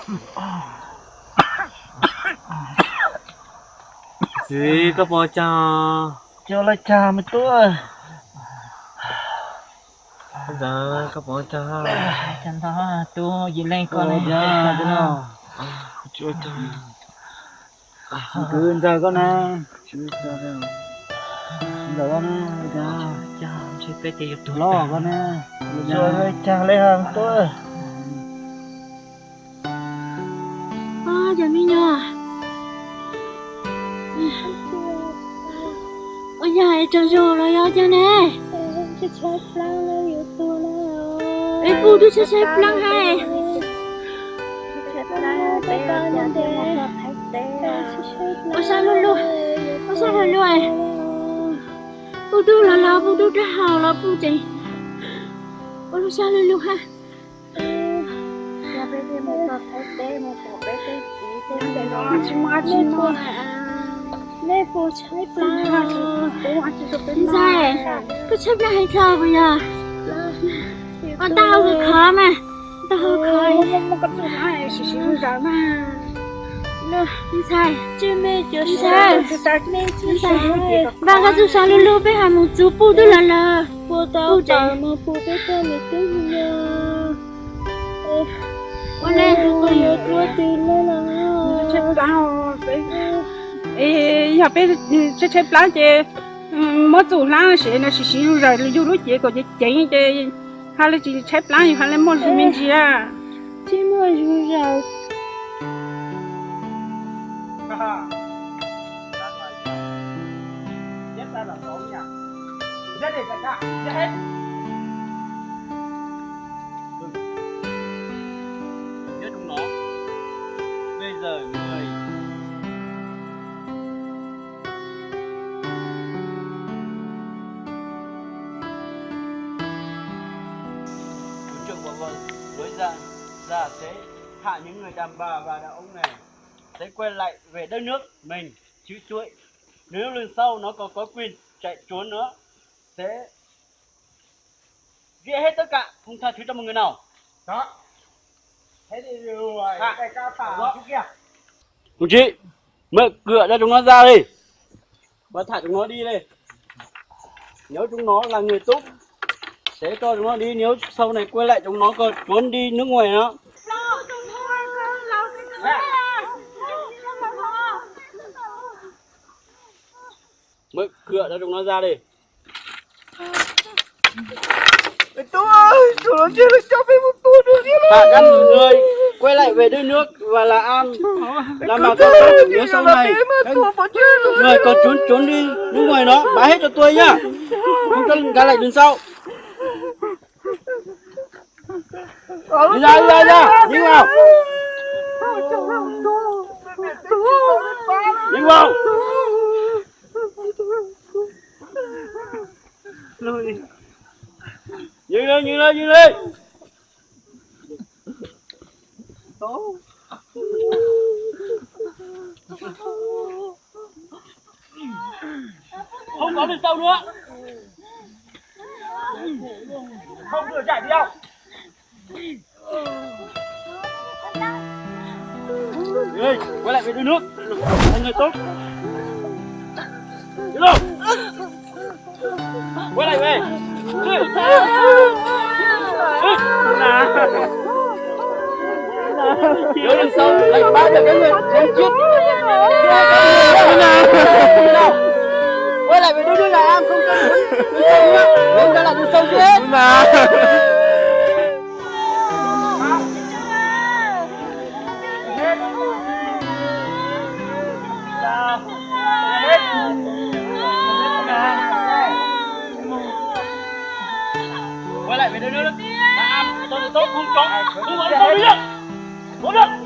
Txiv, koj puas tsaug? Tsaug los tsaug me tub. Ntxawm, koj puas tsaug? Tsaug ntau, tub Yim Leej koj ne. Kwv ntxawg koj ne. Ntxawm koj ne. Los koj ne. Tsaug li tub. Cov me nyuam, ua yog es tsaug zog los yog cas ne? Es puj twb tshaib tshaib plab hais. Ua sab luag luag, ua sab luag luag. Puj twb los los, puj twb rab hau los puj tseem ua lub sab luag luag hab. Nej puas tshaib plab? Ntxhais, koj tshaib plab heev dhau puas yog? Ua tau hau khov mas, tau hau khov. Ntxhais, ntxhais, npaj koj txuj sab luag luag, peb ho mus txug puj twb los lawm. Puj tseem ua le. Yog peb tshaib tshaib plab ces muab txuj hlab sim no, sim siv zug zawm yug lub cev kom ceev ceev ces ha le tsis tshaib plab, yus ha le muaj zug me ntsis. Tsis muaj zug zawm. Nhớ trong nó. Bây giờ người Thủ trưởng bảo, bảo lối ra, ra sẽ thả những người đàn bà và đàn ông này sẽ quay lại về đất nước mình, chứ chuối. Nếu lần sau nó còn có quyền chạy trốn nữa, sẽ giết hết tất cả, không tha thứ cho một người nào. Đó. Thế thì rồi, đây các bạn trước kia. Đồng chí, mở cửa cho chúng nó ra đi. Và thả chúng nó đi đi. Nếu chúng nó là người tốt, sẽ cho chúng nó đi. Nếu sau này quay lại chúng nó còn trốn đi nước ngoài nữa. Mở cửa cho chúng nó ra đi. Thả các người quay lại về đất nước và làm ăn, làm ăn cho tôi. Nếu sau này các người có trốn trốn đi nước ngoài đó, báo hết cho tôi nhá. Không cho người ta lại lần sau. Đi ra, đi ra, đi ra. Dính vào. Dính vào. Nhìn lên, nhìn lên, nhìn lên. Không có lần sau nữa. Không được giải đi đâu. Ê, quay lại về đất nước, là người tốt. Đi đâu? Quay lại về. Ê. Ê. Nếu lần sau lại bắt được các người chém giết, quay lại về đất nước Long An không cho, không cho lại lần sau giết. Quay lại về đây nữa. Tôi, tôi không có, không có, không có.